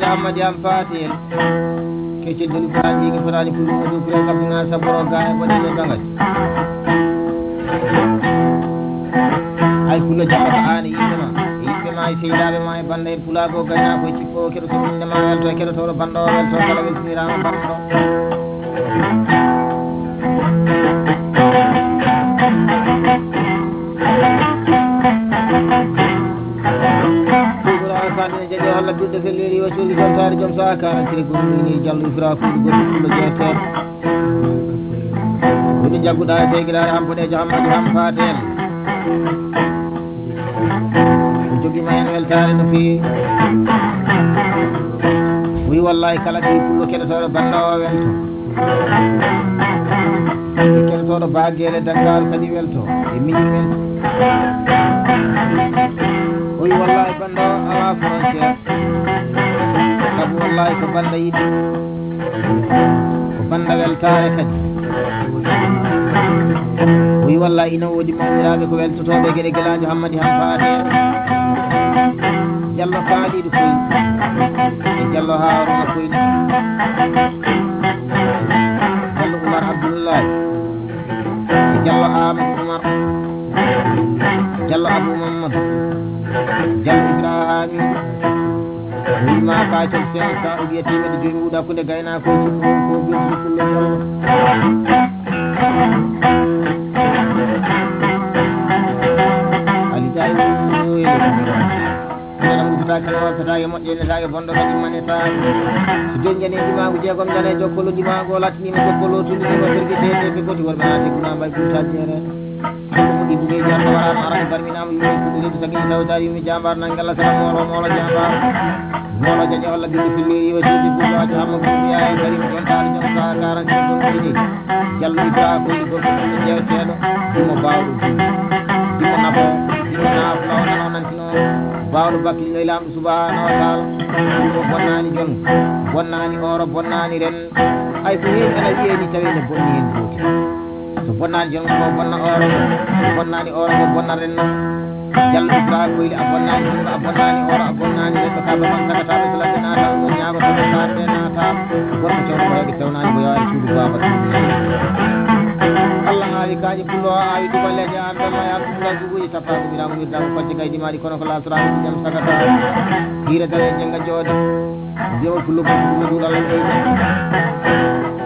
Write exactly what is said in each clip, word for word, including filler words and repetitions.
Hammadi am faati en. Kecce doni fotani jigi fotani pullo mo dow kurel kam dina saboro gaay woni no gangal. Ay pullo jamba ko aani yimɓe ma. Yimɓe ma e seydaaɓe ma e banda en pulaago gayna ko cikko keɗo to inde ma welto e keɗo to ɗo bando welto kala weltinirama bando. Ɗuɗura kadi ne jaɓi halla duɗde felliri wa suuɗi jontaare joom so a karantiri gomɗini jallo ifra kuuɗi goɗɗi pullo jeeteeɗo. Woni jagguɗa e tegiɗaare hampoɗejo hammadi hampaten. O jogima hen weltaare no feewi. Wi wallahi kala ɓi pullo keɗotoɗo banda o welto. Keɗotoɗo bagele daggal kadi welto e min welto. O wi wallahi banda o ala frontière. Sabu wallahi ko banda yiɗi. Ko banda weltaare kadi. O wi wallahi ina woodi mawniraaɓe ko weltotooɓe geɗe gelaajo hammadi hampaate. Jallo kaaliidu koy e jallo haaruna koy. Jallo umar abdullahi e jallo amadou umar. Jallo abou mamadou. Jallo ibrahima. Wima ka col sen sa ubiya temedde joyi wuda kunde gayna ko ci ko ko jom ko lo jom. Ali tay mo yele. Ala mo fata kan wa fata ya mo yele ta ya bondo ka dimane ta. Denjane dimagu je gom jane jokkolo dimago latni mo jokkolo tuni mo tergi tete ko ti worba ti kuna bay buta jere. Ɗi buge jambar arano arano barminama yumi kuɗo redu sagini tawtari yumi jambar nangala sara molo molo jambar. Molo jaja walla bindi filli yiwa sudi bugo ajo hamma bugo yaye karim jontaɗo jom sa karan jom ɗum ɗiɗi. Jallo ibra ko ɗi gorko ɗum jeweteɗo. Dimo bawɗo dimo. Dimo nafo. Dimo nafo law nano nantino. Bawɗo bakli lay lamɗo subhanahu wa taala. Dimo bonnani jon. Bonnani oro bonnani ren. Ay ko heewi ana wiyeni tawi ne bonni hen gotel. So bonnani joom ko bonna oro mo, so bonnani oro mo bonna renno. Jallo ibra koyli a bonnani ɗum a bonnani oro a bonnani renno ka baman sagataɓe so ladde nata mo ñaago sago sarde nata. Gorko cewɗo ko heɓe tewnani mo yawa e suudu baba ɗum. Allah awi kaji pullo o awi duballeje an ɗon maya ɗum ngal duguji tappa ɗum irago wirdago kocce gaydi maɗi kono ko lasrago jam sagata. Hira dawe jenga jooɗi. Jewol pullo ko pullo duɗal en ɓeyde.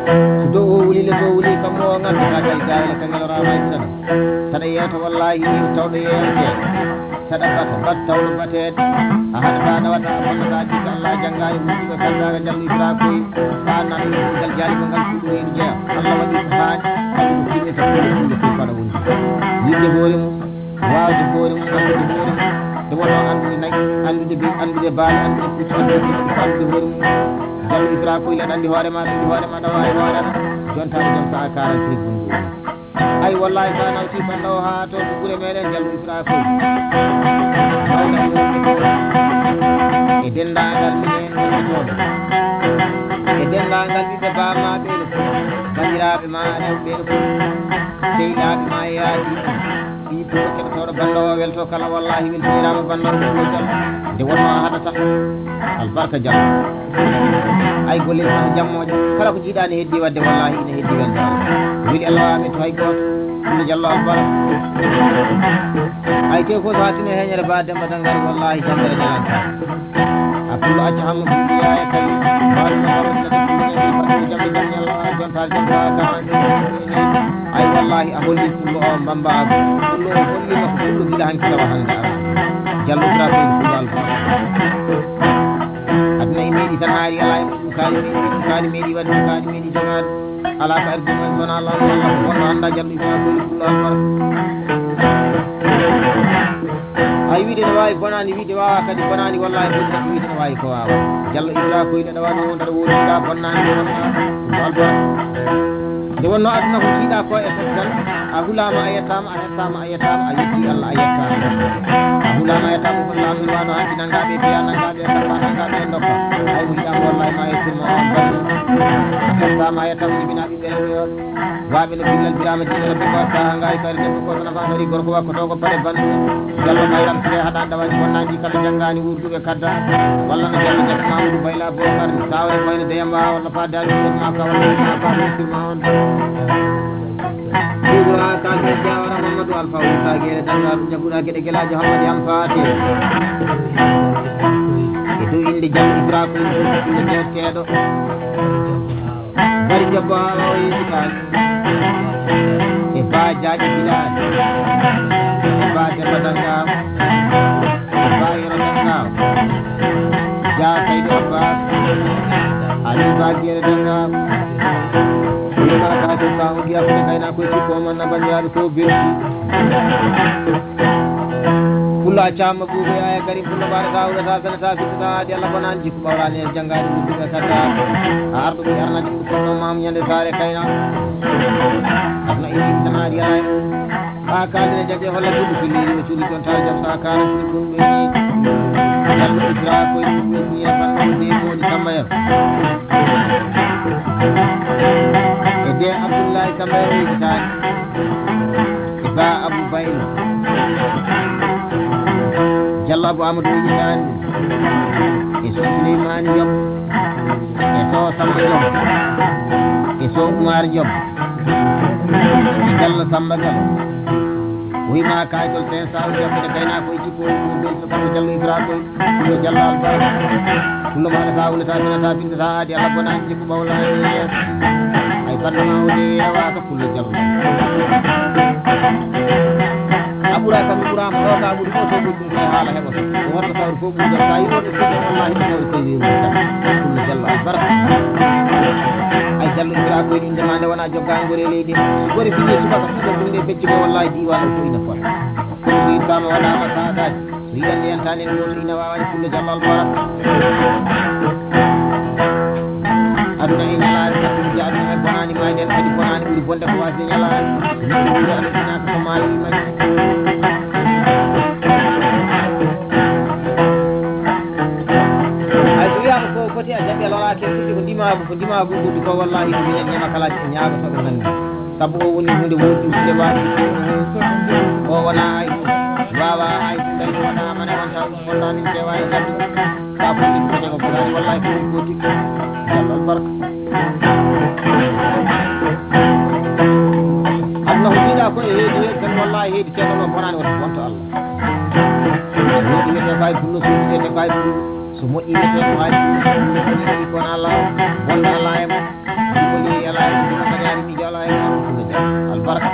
So dow o wuli les o wuli kam o nganndu ka kay gayla ka ngelora hay tan. Saɗa yewta wallahi ni tawɗo yewte. Saɗa bata bat tawɗo bateede. A haɗata ɗawata a bonnata jikka Allah janngaani wujjuɓe kallaaga jallo ibra koy. Ka nan ngal jaali mo ngal fuɗɗo reedu jeya Allah waɗi ko haaji. Kadi ko kinni ka pullo pullo koy paɗa woni. Yidde hoore mum. Waawde hoore mum anndude hoore mum. Nde wonno anndude nayi anndude beyi anndude baali anndude pucci anndude pucci ko anndude hoore mum. Jallo ibra koyla aɗa anndi hoore ma aɗa anndi hoore ma aɗa waawi hoore ma. Jontaade jom sa'a karan tribune ɗum. Ay wallahi sa nawti banda o haa to ko gure meɗen jallo ibra koy. Mawɗa e wonɓe to e denndaangal minen wonɓe toon e denndaangal ɓiɓɓe bamaɓe no fof banndiraaɓe ma rewɓe no fof sehilaaɓe ma yaaji. Ɓii pullo keɗotooɗo bannda o welto kala wallahi weltiniraama bannda o pullo jam. Nde wonno a haɗata albarka jam. Ay golle ma jammoje kala ko jiiɗaani heddi wadde wallahi ina heddi weltaare. Weli Allah wa amin to hay gooto. Pullo jallo albarka. Ay tew fof so hattino heñere ba demba dangare wallahi jangere ñalanta. A pullo acca hamma buɗi yaya kay. Mbaɗi ma hawa sila ko pullo jam jam Allah jonta jonta ka. Ay wallahi a holli pullo o mbambaagu. Pullo o holli ma ko pullo gila hanki lawa hannde ala. Jallo Ibrahim pullo alfa. Aduna e meɗi tan haari ala e ɗum kaali meɗi ɗum kaali meɗi wadde ɗum kaali meɗi jamaade. Ala ko ardi man sona Allah Allah ko bonɗo hannda jallo Ibrahim pullo alfa. Ay wiide no waawi bonaani wiide waawa kadi bonaani wallahi bonnaani wiide no waawi ko waawa. Jallo Ibrahim koyɗe ɗawa no wonda ɗo wonda bonnaani wonda. Ɗum albora. Nde wonnoo aduna ko njiiɗaa ko e caggal, a hulaama a yettaama, a hettaama a yettaama, a yettii Allah a yettaama. A hulaama a yettaama ko laamu ina waano hanki nanngaaɓe e biya, nanngaaɓe e kappa, nanngaaɓe e ndokka. Hay mo yiɗaama wallaahi ma yettirma on bari. A hettaama a yettaama, jibinaa ɓiɓɓe rewɓe on. Waaɓe no billal biraama jiɗo rabbi ko saha ngaari kayre debbo ko sona faano ri gorko wakko to ko pare bandu. Jallo mayram sire haɗa dawani bonnaaji kala janngaani wurduɓe kadda. Walla no jallo jabba Mamadou Bayla Bokar ni sawre koyne deyam waawa walla fa daali ko ma ka walla ma ka wurtirma on. Ɗuɗura ka mi jawara Mamadou Alfa Wurta Gere danga ɗum jagguɗa geɗe gelajo Hammadi am faati. E dow innde Jallo Ibra ko innde derkeeɗo. Bari jabbo haa o yeesu ka. E ba jaaƴe bilaal. E ba demba danga. E ba yoro danga. Ja kaydo abba. Ali ba gere danga. Ni ma ka to ka o giya ko kayna ko ci ko man na banjaaɓe ko belki. Pullo a caama buuɓe yaaya karim pullo mbaɗata wulata fenata fittata haadi Allah bonani jikku ɓawrani en janngaani wudduɓe kadda a arɗo ɓe arnade ɗum kono mam ñande saare kayna aduna ini tanaɗi yaaya ɓa kaalina jaɓe holla buuɓe filliɗi ɓe cuuɗi ɗon taw jam sa kaala ɗum ɗum ɓe ni yallo isra koye ɗum ɓe ni e banno ɓe moɗi sammayam e de abdullahi sammayam wujitaani e ba Abou Baylo, Jallo Abou Amadou Issa Anne, e Sow Souleymane Diop, e Sow Samba Diop, e Sow Oumar Diop, e Jallo Samba Galo. Wima kayitol cinq cent o jaɓɓude gaynako e jikko o ɗum ɗo so kamɓe Jallo Ibra koye. Yo Jallo Alfa. Ɗum ɗo maɗa ka wulata minata bindata aadi Allah bona jikku ɓawla yeeso. Ay fadama o de yewa ka pullo Jallo. A ɓura kam mi ɓura mo ɗo ka ɓuri fof to ɓuri ɗum koye haala heɓa. Ko watta sawri fof ɓuri jam sa yiɗo ɗo fof wallahi ɗo sawri koye wewi tan. Pullo Jallo albarka. Ay Jallo ɓura koye ɗum demande wona jogga ngore leydi. Gore fini subaka suka ɗum de fecci ko wallahi diwan o fof ina fota. Ko wittama waɗama saakaaji. So yiɗande yantani en gooto ina waawani fulla jallal bara. Aduna e ñalaare, sattude aduna e bonaani, maayde en kadi bonaani, ɓuri bonde ko waasde ñalaare. Neɗɗo wuuri aduna inaaka so maayi, maayde. Ay, so wiyaama ko foti a jaɓi, a loraki e fudde ko ndimaagu, ko ndimaagu ɓuri ko, wallahi, ko minen ñama kalaaji e ñaago soɓe nanndi. Sabu o woni huunde wonɗinde waawi. O wonaa hay huunde. Waawaa hay huunde, hay wonaa mane wonta ɗum, wonta min keewaayi ngaddu. Ka fof min kete ko fotaani, wallahi, ko ɗum foti. Jallo albarka. Aduna ko jiiɗa ko e heedi heedi tan, wallahi, heedi ceeɗa no bonaani wonta, wonta Allah. Woɗi wiyete ko hay pullo, so wiyete ko hay pullo. So moƴƴi wiyete ko hay pullo, so moƴƴi ko na Allah, bonda Allah e mo. Jikoli e ala e ɗum kadi ari miijo ala e ɗum ɗum ɗum albarka.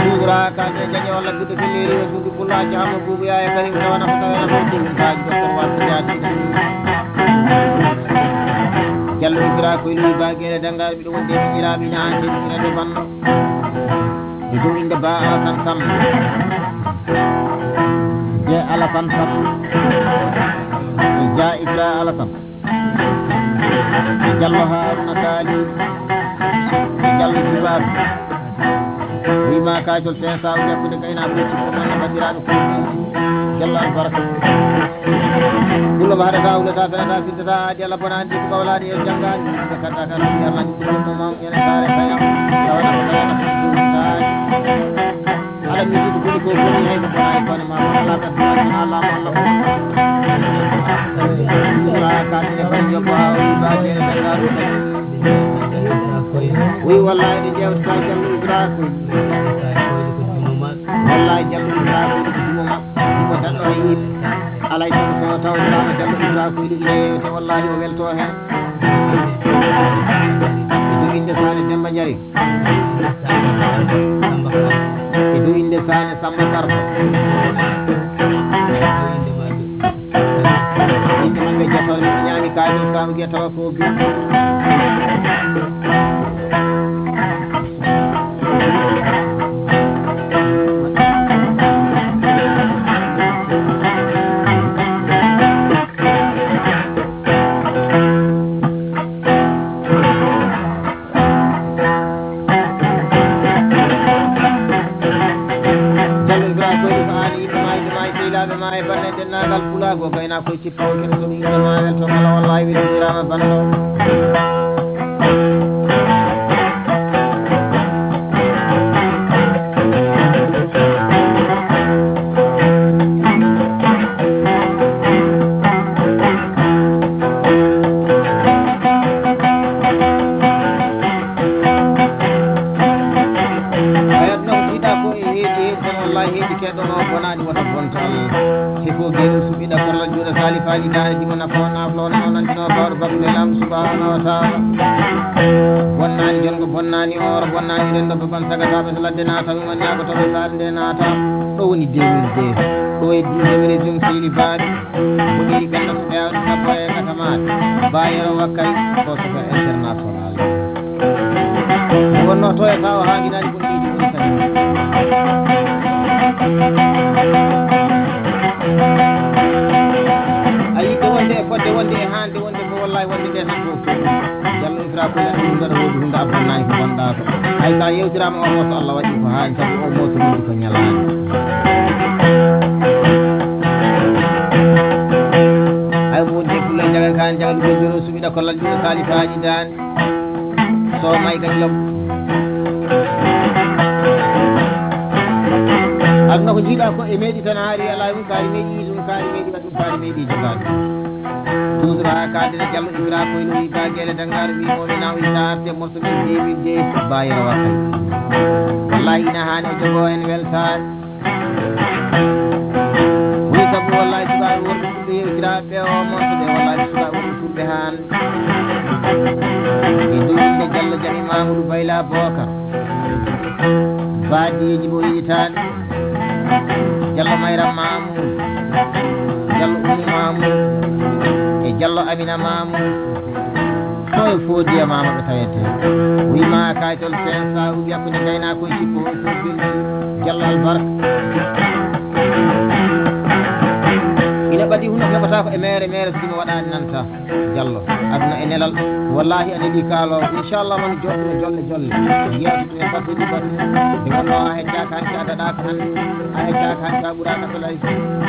Suura ka ne jañe walla gudde felliri e suudu fulla jahamo bubu ya e karim tawana ko tawana ko ɗum taji doktor wattu yaji. Jallo Ibra ko ilu bagere dangal mi ɗum wonde mi ira mi na ande mi ira de banno. E dow innde Ba Alasan Samb. Je Alasan Samb. E Ja Ibra Alasan. E Jallo Haruna Kali. E Jallo Jubaru. Wima kacol cinq cent o jabbude kayna ko ci ko man bandiraɓe ko Jallo albarka. Kullo ma haɗata wulata fenata fittata haadi Allah bonani ko walaɗi e janngani. Ɓe kadda kan Allah ni ko mo mam. Ñande saare kayam, tawana ko kayam, ala mi yiɗi ko ko ko ni hay ko ay kono ma ala ka duwa ala ma ala ko. Ala ka ni ko yo ba o ba de na ka. Wi wallahi de jew ka jam Ibra ko. Wallahi jam Ibra ko mo ma. Mo dan o yi. Ala ko taw Ibra ko jam Ibra ko ni. Wallahi o welto hen. E dow innde Saane Demba Njari. E dow innde Saane Samba Garba. Innde maɓɓe jatoore mi ñaami kaani kam ge tawa ko bi. Ko cippo kene so ɗum inɗo ma welto kala wallahi weltiraama banndo. Ayat no jiiɗa ko e heedi heedi tan wallahi heedi keɗono bonaani wota bonto Allah. Hiko geɗo suɓiɗa korla juuɗa salifaji daara jimo nafa on aflo on on andino bawɗo baɗude lam subhanahu wa taala. Bonnaani jongo bonnaani ooro bonnaani rendo baban sagataɓe so ladde naata ɗum annago tawi faade nde naata. Ɗo woni deux mille deux ɗo e deux mille deux seydi baaɗi ko ɗiri ɓenna ko ɓeyaw ɗaɓɓo e gatamaat bayero wakkay ko suka international. Wonno toyata o haanginani ko ɗiɗi ɗum kadi. A yiɗde wonde e fodde wonde e haande wonde ko wallahi wonde nde tan ko jallo isra ko ɗum mbaɗa woodi hunde a bonnani ko bonɗa ko. Hay sa yewtirama o moto Allah waɗi ko haani sabu o moto wonde ko ñalaani. Ay mo wonde fulla jagan kan jagan ɗum joro suɓiɗa ko lalɗuɗo salifaji dan. So may gañ lom. Aduna ko jiiɗa ko e meɗi tan haari ala ɗum kaari meɗi ɗum kaari meɗi waɗ ɗum kaari meɗi jogaani. Toujours ha kaadene jallo ibra koyno wi bagele dangar wi mo wina wi saarte morso min dewi de bayero wakay. Wallahi ina haani o jogo en weltaare. Wi sabu wallahi suɓaɓe wonɓe fulɓe yewtiraɓe o morso ɓe wallahi suɓaɓe wonɓe fulɓe haan. E dow inde jallo jami mamoudou bayla bokar. Baadiiji mo yiɗitaani. Jallo Mayram Mamoudou, Jallo Oumou Mamoudou, e Jallo Amina Mamoudou. Ko e Fodiya Mama ɓe tawete. Wima kaytol cinq cent ou bien ko ne gayna ko e cippo o ko bildi Jallo Albarka. Ina ɓadi huno heɓata ko e mere mere simo waɗani nanta. Jallo aduna e nelal. Wallahi a neli kaalo inchallah woni joɗɗo e jolle jolle. Yiyata ɗum e fatuji baɗi nde wonno a heccaka hanke a daɗaka hande a heccaka hanke a ɓuraka solay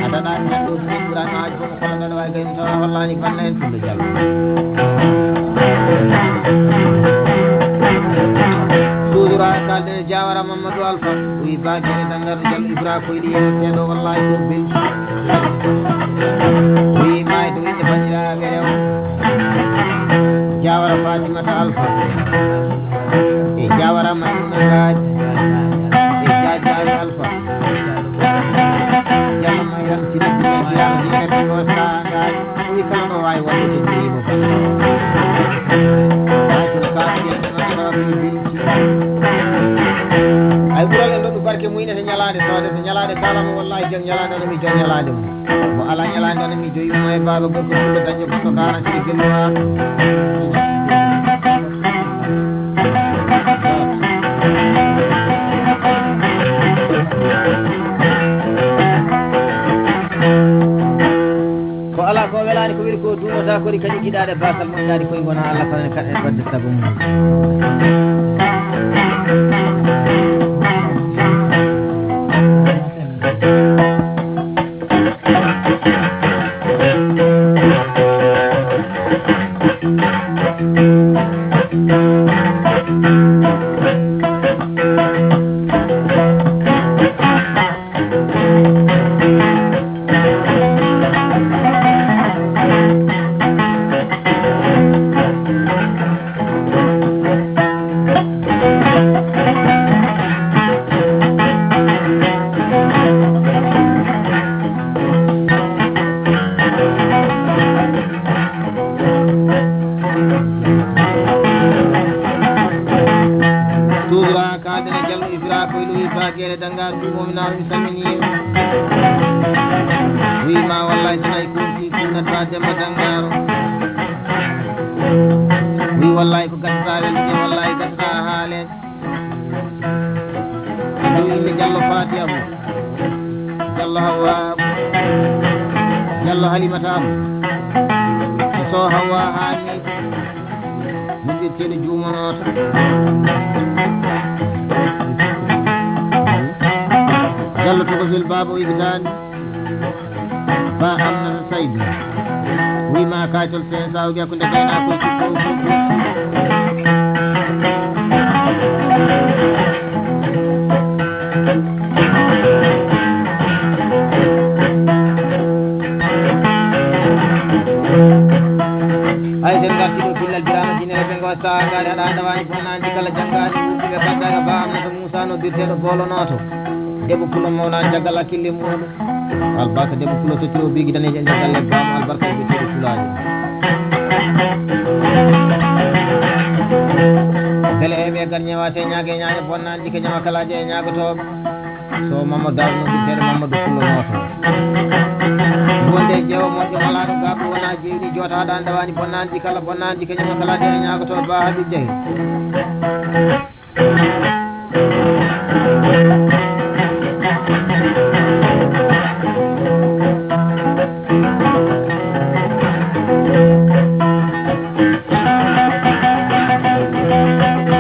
a daɗaka hande o ɗum ɓuraka haji fof ko kolla daɗa wawi gayni tawa hollani banna en fullo jallo. Toujours a kalde jawara mamadou alpha wi bagere dangar jallo ibra koyɗi yeteɗo wallahi ko belɗi. Wi mayde winde bandiraɓe rew. Jawara Fatimata Alpha. E Jawara Maymuna Gaji. E Jajawi Alpha. Yalla Mayram Sidi Dina Dina Dina Dina Dina Gaji. Wi kala ɗo wawi wonde jeyimo. Ay ɓural en ɗo ɗum barke mum ina to ñalaande soode so ñalaande kalama wallahi jom ñalaande no mi jom ñalaande mum. Mo alaa ñalaande wona mi joyi mo e baaba gorko fullo dañƴo goɗɗo karan sidi gelluwa. Ko alaa ko welaani ko weli ko duumata kori kadi giɗaaɗe baasal moƴƴaani koye ngona Allah tan en kaɗa e ɓadde sago mum. Tuura kaadene jallo ibra koyɗo wi bagere danga duumo mi naaro mi salmini. Wi ma wallahi sinay kunti kunna ta demba dangaro. Wi wallahi ko gasata welɗe wallahi gasata haale. Ɗum inde jallo fatiya mo. Jallo hawwa mo. Jallo halimata mo. Ko so hawwa haani. Muɗɗirteɗo juumonoto. Jallo tokosil baaba o yibitaani. Ba Amnata Saydu. Wi ma kaytol sen sawgi hakkunde gaynaakoy cippo. Ay sen garti ɗo pillal Birama Jinere ɓe ngo saagaade haɗa haɗa waani bonnaanji kala janngaani wuɗɗuɓe kaddara Ba Amnata Muusa noddirteeɗo Boolo Nooto. Debbo pullo mawnaani caggal hakkille muuɗum. Albarka debbo pullo tottiro bigi daneejo e nder galle baamu albarka e ɓe tiri fulaajo. Bele heɓe gar ñawa se ñaage ñaage bonnaanji ke ñawa kalaaje e ñaagotooɓe. So Mamadou Daouda noddirteeɗo Mamadou Pullo Nooto. Wonde jeewo moƴƴo alaa ɗo gaaɓo wona jeewɗi joota haɗa annda waani bonnaanji kala bonnaanji ke ñawa kalaaje e ñaagotooɓe Ba Habib Jahe.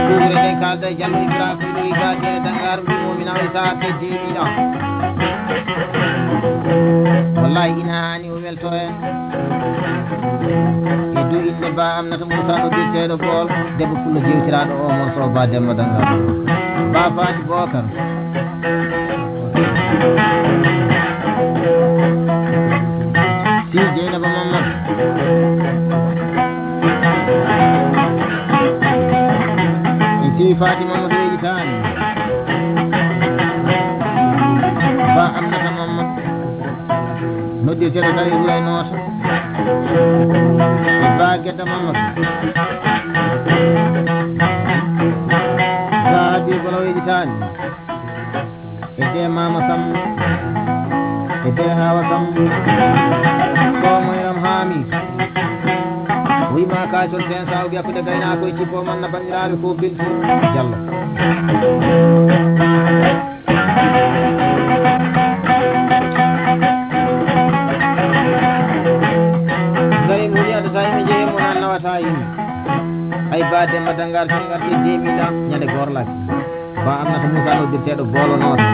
Ɓuuɓre nden kaalda e Jallo Ibra ko ino yigaade e Dangar mbimomi na o isaate deemiɗa. Wallahi ina haani o welto en. E dow innde Ba Amnata Muusa ko ɓiɗɗeeɗo Bool, debbo pullo jewtiraaɗo o morso Ba Demba Dangar. Ba Faati Bookar. Si Jeynaba Mamadou. E si Fatima Mamadou Weyitaani. Ba Amnata Mamadou. Noddirteeɗo Dari Wulay Nooto. E Ba Gedda Mamadou. Ba Habibu Law Weyitaani. E de Mama Samb, e de Hawa Samb, ko moyram haami. Wi ma ka sol ten sa o wiya ko de gayna koy ci po man na bandiraɓe ko biltu Jallo. Gari mo wiya da tayi mi jehe mo nan nawata yimɓe. Ay ba demma dangal tan ngarti demi da ñande gorlaki. Ba Amnata Moussa noddirteeɗo Boolo Noota.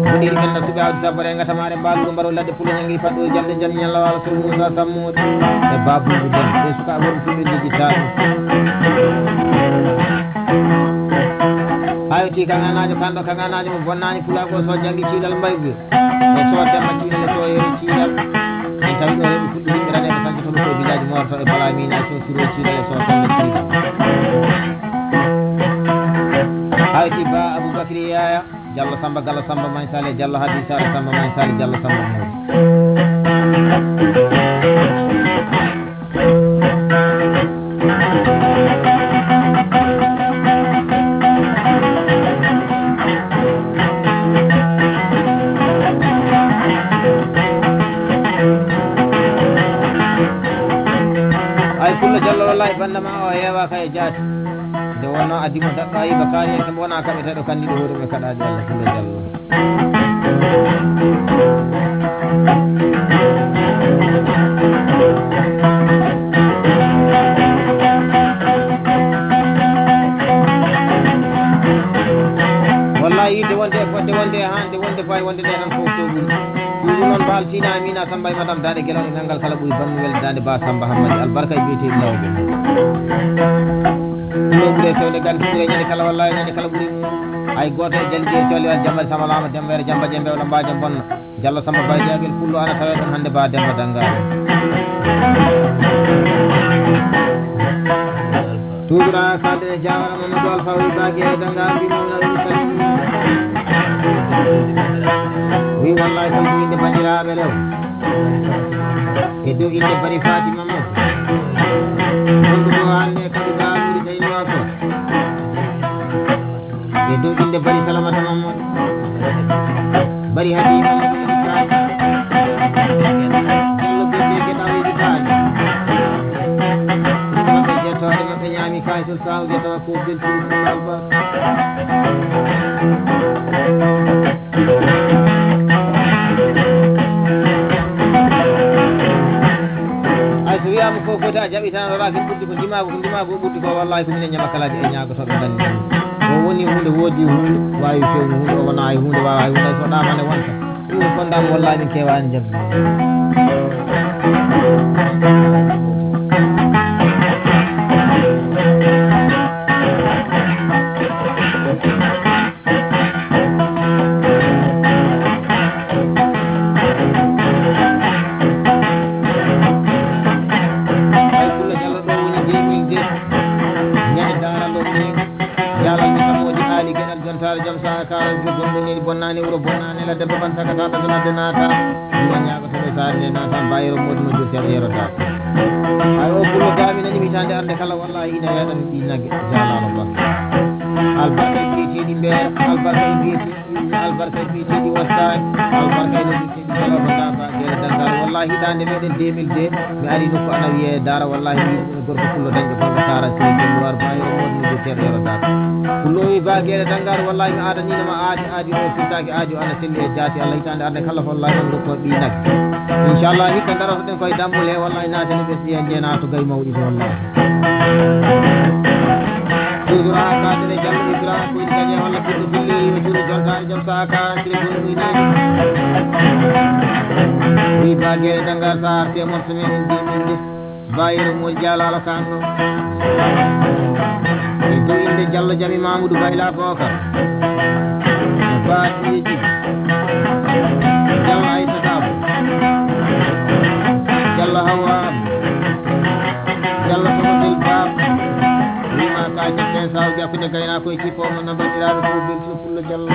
Woniri men no suɓe awdi sabbare e ngatamaare mbaaluru mbaɗo ladde pule ñangi faɗɗo jamde jam ñalla wala so Moussa Sammude e Babou Dem e suka worɓe fulɓe jejjitaaɓe. Haywti kaŋanaajo kanɗo kaŋanaajo mo bonnaani pulaago so janngi ciilal mbaygu e so demma ciilal e so yeru ciilal. En tawi ɗo heɓi fuɗɗi yimɓe raɗe ɓe sanke toɓo to village Moro to e Bala Mina so suro ciilal e so telle ciilal. Hayti Ba Aboubacry Yaya Jallo Samba Gallo Samba Mañ Sale Jallo Hadi Sare Samba Mañ Sale Jallo Samba Moro. Ay Pullo Jallo wallahi bannda ma o heewa kay jaati. Nde wonno addi mo daɗɗo ayiba kaari en kamɓe wona kaɓeteɗo kandi ɗo hoore ɓe kaɗaji Allah Pullo Jallo. Wallahi yidde wonde e fodde wonde e hande wonde fayi wonde nde tan fof to ɓuri ɗum ɗum noon mbaal tina amina samba e madame daande guelon e nanngal kala ɓuri bannu welde daande ba samba hammadi albarka e biyete lawɓe ɗo ɓure fewde ganti ɓure ñande kala walla e ñande kala ɓuri mum hay goto e jali jeeri coli wata jambari sama lama dembere jamba je mbewla mbaja bonna Jallo Samba Baye Diaguel Pullo ana tawe ɗon hannde ba Demba Danngaare. Toujours a kalde e Jawara Mamadou Alpha Wuri Bague e Danngaare mbi mawna wuri kadi. Wi wallahi ko inde banndiraaɓe rew. E dow inde Bari Fatima Mamadou. Wondugo hannde kadi ba wuri tawi noako. E dow inde Bari Salamata Mamadou. Bari Hadi Mamadou Edi Kane. Jallo Bebe Geɗal Edi Kane. Maɓɓe jettoore maɓɓe ñaami kaytol sawo je tawa ko beltuɗo ɗum albarka. Ay so wiyama ko foti a jaɓi tan a raki ɓurdi ko ndimaagu ko ndimaagu o ɓurdi ko wallahi ko minen ñama kala e ñaagotoɓe gandi o woni hunde woodi hunde wawi fewni hunde o wona hay hunde wawa hay hunde hay so ɗamane wonta Ko ndam wallahi min kewaani jabde. Ay, Pullo Jallo ɗo woni deux mille deux. Ñande Daara ɗo woni. Jaalal mi Samooji Aali Geɗal jontaare jom saha karanke gonɗo neli bonnaani wuro bonnaani ladde baban sakata ɓe ladde naata. Ɗum ñaago to ɓe saare nde naata mbayro modu no jurtere yero da. Ay o Pullo gami nani mi tande arde kala wallahi ina yaɗa mi ɗi nagge. Jaalal ba. Albarka e biyeteeɗi mbeer, albarka e biyeteeɗi, albarka e biyeteeɗi wastaani, albarka e no biyeteeɗi jalo ko da ba gere dangal. Wallahi hitaande meɗen deux mille deux mi ari nokku ana wiyee Daara wallahi mi gorko Pullo dañɗo Pullo Sara Sey Gelluwar ba yoro modu mi jotteeɗo yoro Daara. Pullo wi ba gere dangal wallahi mi aadaniino ma aadi aadi o firtaaki aadi o ana selli e jaati Allah hitaande arde kala wallahi on doktor ɗi nagge. Inchallah hikka darotoɗen koye dambol he wallahi naatani ɓesdi he nde naato gay mawɗi to wallahi. Toujours a kaadere Jallo Ibrahima ko ina gañe walla ɓurɗo filleri o juuɗe jontaani jom saha ka sire gonɗo ina wi ba gere dangal sa arte morso meɗen deux mille dix. Bayero mo jaalalo kanno. E dow innde Jallo Jami Mamoudou Bayla Bokar. Baɗiiji. Jallo Aissata Abou. Jallo Hawa Abou. Jallo Sokotel Bab. Wima ka jatten saw jakkude gayna koye cippo mo nambandiraɓe ko biltu. Pullo Jallo.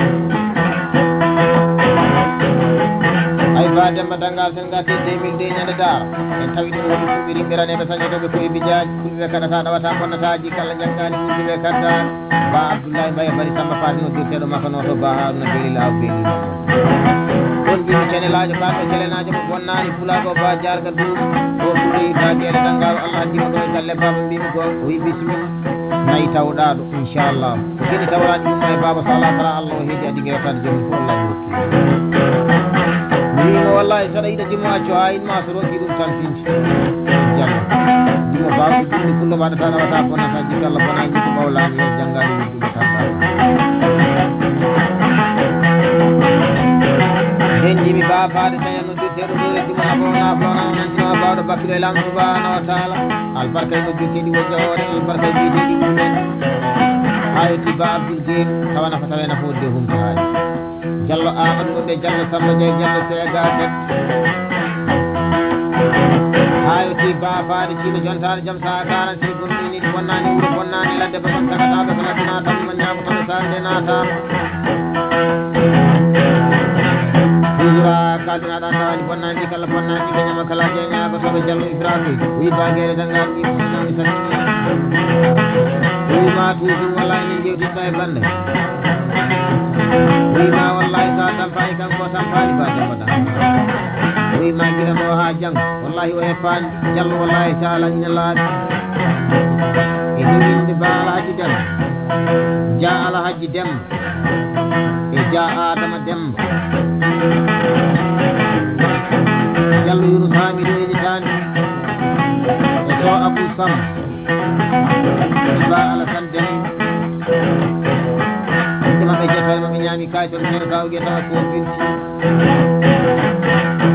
Ay ba Demba Dangal sen gati deux mille deux ñande Daara. En tawi ɗum woni fuɓɓi rimɓe raneɓe sañotoɓe koye bijaaji. Fulɓe kaɗata ɗawata bonnataji kala jangani fulɓe kadda. Ba Abdoulaye Mbaye Bari Samba Faati no dirteɗo makka no to Ba Haruna Beli Law Beli. On mbimi cenelajo kanko celenaajo mo bonnani pulaɗo ba jarga du. O ɗuɗoyi ba gele dangal Allah dimo ɗo e galle baba mbimi go o yi bisimilla. Nayi tawɗaɗo inchallah. Ko kini tawraji ɗum e baba sala kala Allah o heedi addi gewtade joom ko Allah e wokki. Mi wima wallahi saɗa yiɗa dimo acco ha inma so roki ɗum tan pinti. Jam. Dimo bawɗo jumɗi kullo waɗata nawata bonata jikka Allah bona jikko ɓawlani e jangani wujjude tan. Nden jimi ba faade taña noddirteɗo ɗore dimo abona abona nantina bawɗo bakkiɗo e lamɗo subhanahu wa taala. Albarka e noddirteɗi wonja hoore albarka e biyeteɗi ɗumen. Ha yetti ba Abdoul Gueye tawa nafa tawa e nafa wodde humta haali. Jallo Amadou wonde Jallo Samba Jay Jallo Sega Tek. Ha yetti ba faade cino jontare jom sa karan si gomɗini bonnani wuro bonnani ladde babam tagataɓe ko laddina tan mo ñaamo kono sande nata. Toujours a kaldinaɗa dawani bonnani kala bonnani ko ñama kala jeña ko soɓe Jallo Ibrahim wi bagere dangal wi nami tan. Wi ma toujours wala ni jewti tay bande. Wi ma wallahi sa tampani kanko tampani ba jamba da. Wi ma gira mo ha jang wallahi o hepani Jallo wallahi taala ina laabi. E ɗum inde ba Alhaji Dem. Ja Alhaji Dem. E ja Adama Demba. Jallo Yunus Hamidu Ejitani. E to Abou Sam. E ba Alassane Dem. Inde maɓɓe jettani maɓɓe ñaami kayitol men ka o ƴetta ko binti.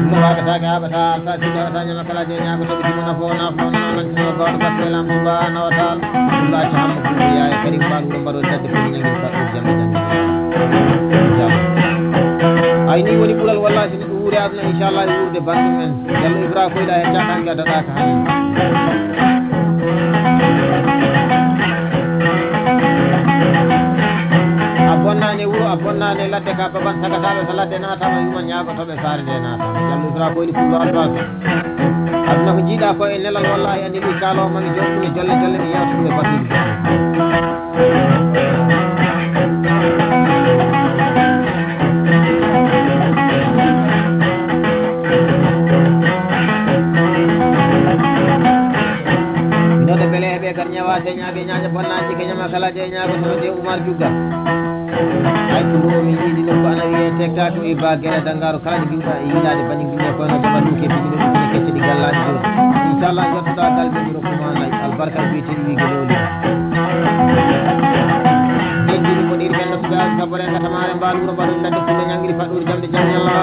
Mo waɗataake haɓata sa sida wata ñama kala je ñaama to ɓe dimo nafo nafo nantino bawɗo batte lam subhanahu wa taala. Ɗum ɗa cahamma ko ya e kadi mbaɗ wuro mbaɗo dadde ko ñangi faɗɗo jande jande. Jam. Ay ni woni ɓural wallahi so neɗɗo wuuri aduna inchallah e wuurde banndum en. Jallo Ibra koyɗa e jaɗange a daɗaka hay. A bonnani e wuro a bonnani e ladde ka baban sagataɓe so ladde natama yuma ñaagotoɓe saare nde natama jallu isra koyni kullo albarka. Aduna ko jiiɗa ko e nelal wallahi andi mi kalo mami jokkune jolle jolle mi yewta ɗum e batuji. Noɗo bele heɓe kar ñawa señaɓe ñaña bonnaji ke ñama kala de ñago sono de Umar Jugga. Ay ko ɗo min yiɗi nokku ana wiye tekka ko e ba gere dangaro kala ɗi mbiwɗa e yiɗade bani gine kono jama luke bini ɗum kine kecce ɗi gallaji ɗo. Inchallah jottuɗa gal ɓe ɗiro kuma nay albarka biyete ɗi wige lewli. Denjini ko ɗiri ɓen nokku gal sabore katamare mbalu wuro mbaɗo ladde fulle ñangiri faɗɗori jamde jam ñalla.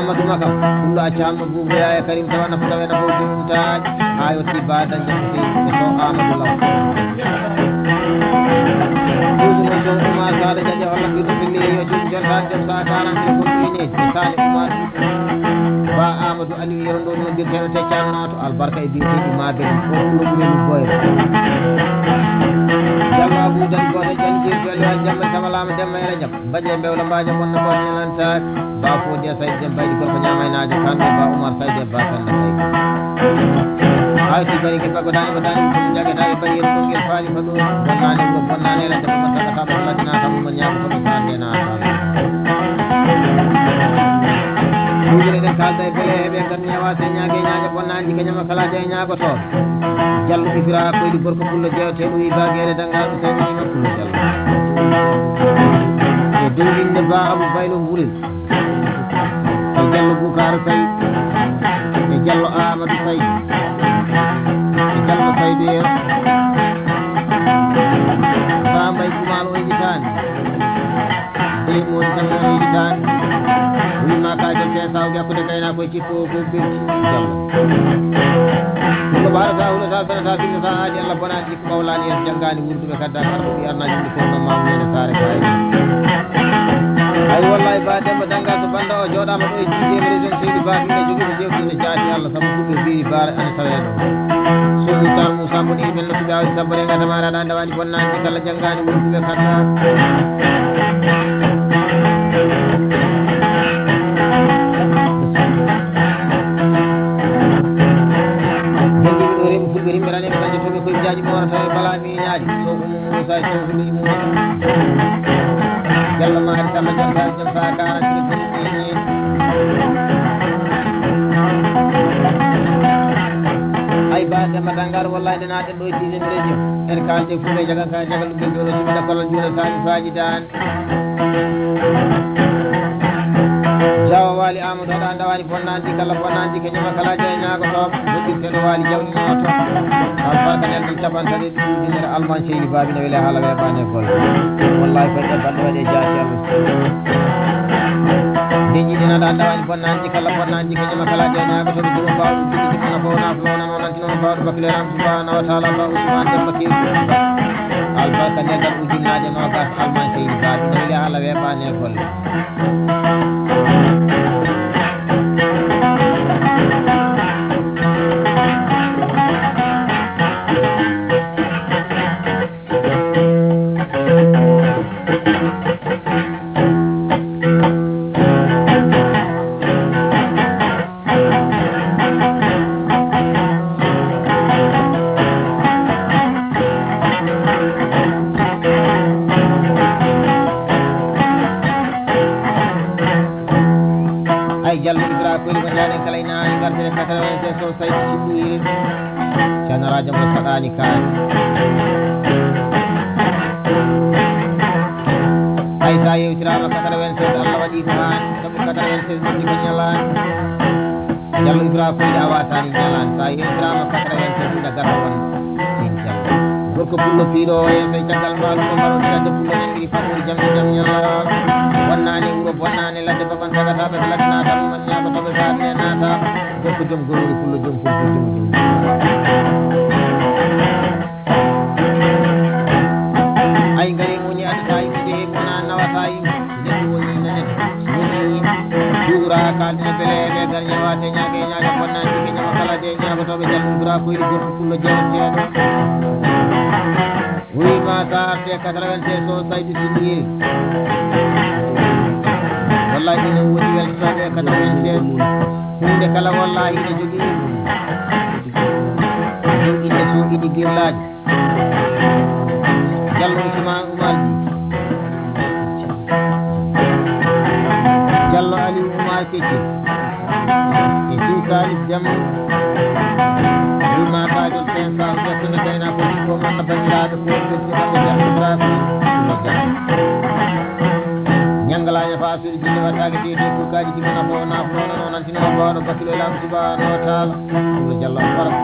Amadou Makam, Pullo acca Hamma Buubu Yaaya Karim tawa nafa tawa nafa jumtaani. Haa yotti Ba Dañde ko sey ko so Amadou Law. Ɗum no so Oumar Sala Jaje holla ɗum no filli yo jom jontaan jom sa quarante ko ɗum ine. Sali Oumar Ba Amadou Aliou Yero Ndo no dirteno te cannato albarka e biyeteeɗi ma ɓe o ɓuro ɓure luggoyre. Jamma Abou Dali Goto Jali Jeli Jali Wal Jamma Sama Lama Demma Yere Jam. Mbaɗi e mbewla mbaaja mon no ko ñalantaake. Ba Fodé Saïd Dem Baydi Gorko Ñaamaynaajo Kamɓe Ba Oumar Saïd e Ba Penda Saïd. Hay si bari ke bago dani ko dani ko jage dani bari ko ngel faali ko ɗum. Bonnani ko bonnani la debbo mo taka taba la dina kam mo ñaako ko faade na kam. Ɗum ne den kalda e bele e be kan ñaawa se ñaage ñaaga bonnani ka ñama kala de ñaago to. Jallo Ibra Koydi Gorko Pullo Jewte ɗum Ibra Gere Danga ko tawi ma Pullo Jallo. E dow inde Ba Abou Baylo Wuri. E Jallo Bukar Faye. E Jallo Amadou Faye. E Jallo Faye Biyero. Ba Mbaye Kumal o Ibitani. Ɓe woni tan woni tan. Wima ka jom ten saw jakkude kayna ko cikko ko birti. Ko barata hulata fenata binata aadi Allah bonani ko mawlani en jangani wurduɓe kadda arɓe ɓi arnaji ɗi fof no mawni e saare kaye. Ay wallahi ba Demba Danga so banda o joɗama ɗo e jiideɓe région seydi ba ɓiɓɓe jogiɓe jewtude jaati Allah sabu ɗum ɓe mbiri baare ana taweɗo. Sodu Sal Moussa Boni ɓen no suɓe awdi sabbare ngata mara ɗa ndawani bonnani kala jangani wurduɓe kadda. Janngiiɓe ɗo reeɓi fulɓe rimɓe rane ɓe dañde toɓe koye jaaji moorata e bala miñaaji so umu Moussa e sohluji mum. Jallo maari sama janta jam sa karantini boni ɓeñi. Ay ba Demba Dangar wallahi nde naten ɗo e sixième région en kalde fulɓe jagan ka jagal ɗum ɓe jolo suɓe dakolal jolo sani faji dan. Jawa wali Amadou haɗa ndawani bonnanti kala bonnanti ke ñama kala jey ñaago to. Jokkirteɗo wali jawɗi noto. Albarka nen ɗum capantaɗe ɗum ujunere alman seydi babi no wele haala weɓani e golle. Wallahi koye ɗe bande waɗe jaati Allah. Nde jiɗinaɗa ndawani bonnanti kala bonnanti ke ñama kala jey ñaago to. Ɗum bawa ɗum jikki jikki na fo na fo na noon. Noon bawɗo bakkiloram subhanahu wa taala ba Ousmane Demba Kew. Albarka nden tan ujunnaaje noogas alman seydi ba ɗum weli haala weeɓaani e golle. Ay jallo Ibra koyli ko jaaɗen kala ina ani gartene quatre-vingt-seize o sayti siɗɗuyiri. Canarajo mo saɗani kaani. Ay sa yewtirama quatre-vingt-seize Allah waɗi ko haani. Sabu quatre-vingt-seize noddi ko ñalaani. Jallo Ibra koyɗe a watani ñalaani. Sa yewtirama quatre-vingt-seize ina gasa won. Min jallo. Gorko pullo piiɗo o yeeso e caggal mbaalu ko mbaɗo ɓirande pullo en iri faɓɓude jam e jam ñalla. Wonnani wuro bonnani ladde baban sagataɓe ko ladde naata ɗum ñaako toɓe saarne naata. Gorko joom gorori pullo joom pullo joom joom. Ay ngari muñi adata yimɓe de mona nawata yimɓe. Nani woni nani woni suura kalde bele ɓe gar ñawate ñaage ñaage bonnanti ke ñawa kala de ñagotoɓe jalludura koyri gorko pullo jeeteɗo. Oui ma ka arte quatre-vingt-seize o saydi sinni. Wallahi ina woni weltotoɓe quatre-vingt-seize. Hunde kala wallahi ina jogii ɗum inde so ini girlaaji. Jallo Ousmane Oumar Sy. Jallo Aliou Oumar Ketti. E Sidi Salif Dem. Rima Kajol Pensa, Jeffene Kayna ko ko man na bandiraɓe ko ko ko ko ko ko ko ñangalaña fa suri jinde wattake tete kurkaji timana fo na fo na non antina fo no bakilo lam subhanahu wa ta'ala. Ɗum no Jallo Albarka.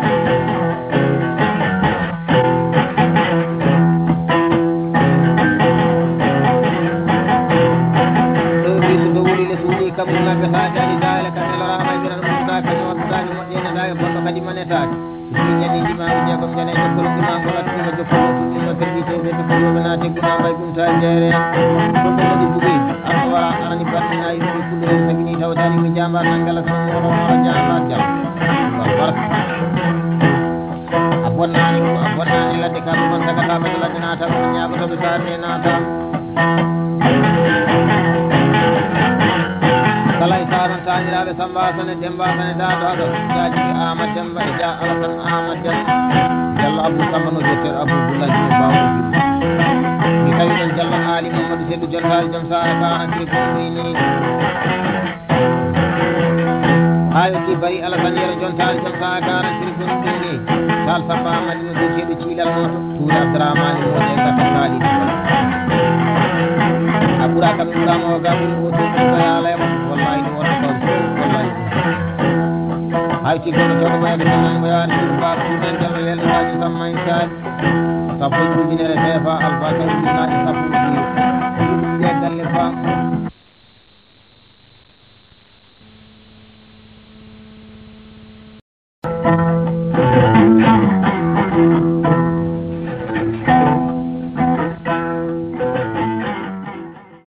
Ɗo mi so ɗo woni le suuɗi kam na gasa jani dale ka Kala tan mo wona wona jaannaat jam. Ɗum barka. A bonnaani, a bonnaani ladde ka ɗum on tagata ɓe ladde naata, ɗum ñaagoto ɓe saarde naata. Kala e saaran taaniraaɓe Samba Sane, Demba Sane, Daado Ado, jaaji Aama Demba, e Dia Alasan Aama Demba. Jallo Abdou Samba no docteur Abdou Boulaye Diouf Bawo. Mi tawi ɗon Jallo Ali Mamadou Seydou Jontaari Jom Saara ka hakkille ko ɗum ni. Haa yotti Bari Alasan Yero Jontaari Jom Saara ka hakkille ko ɗum ni. Sal Samba Madina Dutteeɗo Ciilal Mooto, Tuure Abdurahmani Mooɗe Gata Kaali. A ɓura kam ɓura mo ga ɓuri o to ko ya la mo wallahi no wona ko wallahi. Hay ti gono jogo ba ga tan mo ya ni ba ku nan jalo yel ba ni samman sa. Sabu ku ni re fa alba ka ni na sabu